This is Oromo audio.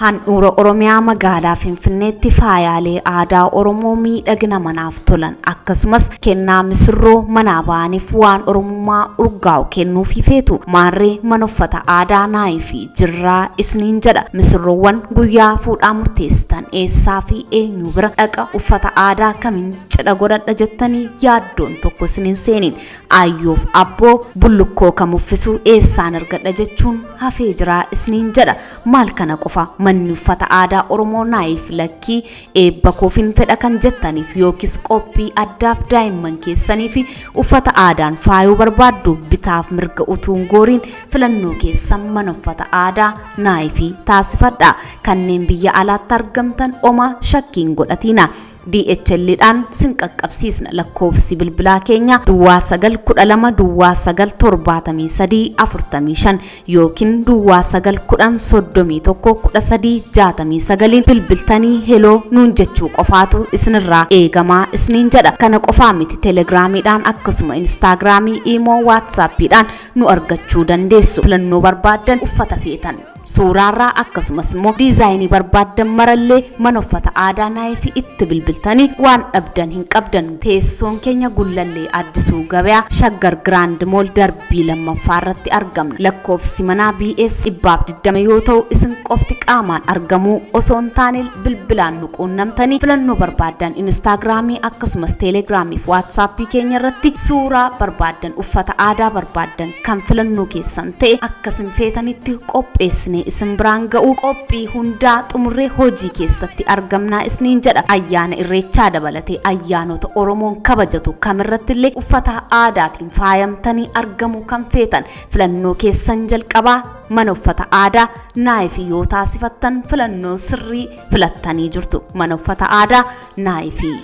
Handhuura Oromiyaa magaalaa Finfinneetti faayaalee aadaa Oromoo miidhagina manaaf tolan akkasumas kennaa misirroo manaa ba'aniif waan Oromummaa urgaa'u kennuufii feetu maarree mana uffata aadaa naayii fi jirraa isiniin jedha. Misirroowwan guyyaa fuudhaa murteessitan eessaa fi eenyu bira dhaqa uffata aadaa kamiin cidha godhadha jettanii yaaddoon tokko isiniin seeniin aayyoof abboo bullukkoo kam uffisuu eessaan argadha jechuun hafee jiraa isiniin jedha. Maal kana qofa manni uffata aadaa Oromoo naayiif lakkii eebba koofin fedha kan jettaniif yookiis qophii addaaf daa'imman keessanii fi uffata aadaan faayuu barbaaddu bitaaf mirga utuu hin gooriin filannoo keessan mana uffata aadaa naayifii taasifadha. Kanneen biyya alaatti argamtan omaa shakkii hin godhatiina. DHL dhaan sin qaqqabsiisna. Lakkoofsi bilbilaa keenya duwwaa 9 12 duwwaa 9 73 45 yookiin duwwaa 9 10 31 13 69 bilbiltanii heloo nuun jechuu qofaatu isinirraa eegamaa isiniin jedha. Kana qofaa miti telegiraamiidhaan akkasuma instaagiraamii, iimoo, waatsaappiidhaan nu argachuu dandeessu. Filannoo barbaaddan uffata feetan suuraarraa akkasumas immoo diizaayinii barbaaddan marallee mana uffata aadaa naayifi itti bilbiltanii waan dhabdan hin qabdan. Teessoon keenya Gullallee Addisuu Gabayaa Shaggar Giraand Mool darbii lammaffaa irratti argamna. Lakkoofsi manaa BS 120 yoo ta'u isin qofti qaamaan argamuu osoo hin taane bilbilaan nu quunnamtanii filannoo barbaaddan Instaagiraamii akkasumas Teelegiraamii fi Waatsaappii keenya irratti suuraa barbaaddan uffata aadaa barbaaddan kan filannoo keessan ta'e akka isin feetanitti qopheessinee isin biraan ga'uu qophii hundaa xumurree hojii keessatti argamnaa isiniin jedha. Ayyaana Irreechaa dabalatee ayyaanota Oromoon kabajatu kamirrattillee uffata aadaatiin faayamtanii argamuu kan feetan filannoo keessan jalqabaa mana uffata aadaa Naayifi yoo taasifattan filannoo sirrii filattanii jirtu. Mana uffata aadaa Naayifi.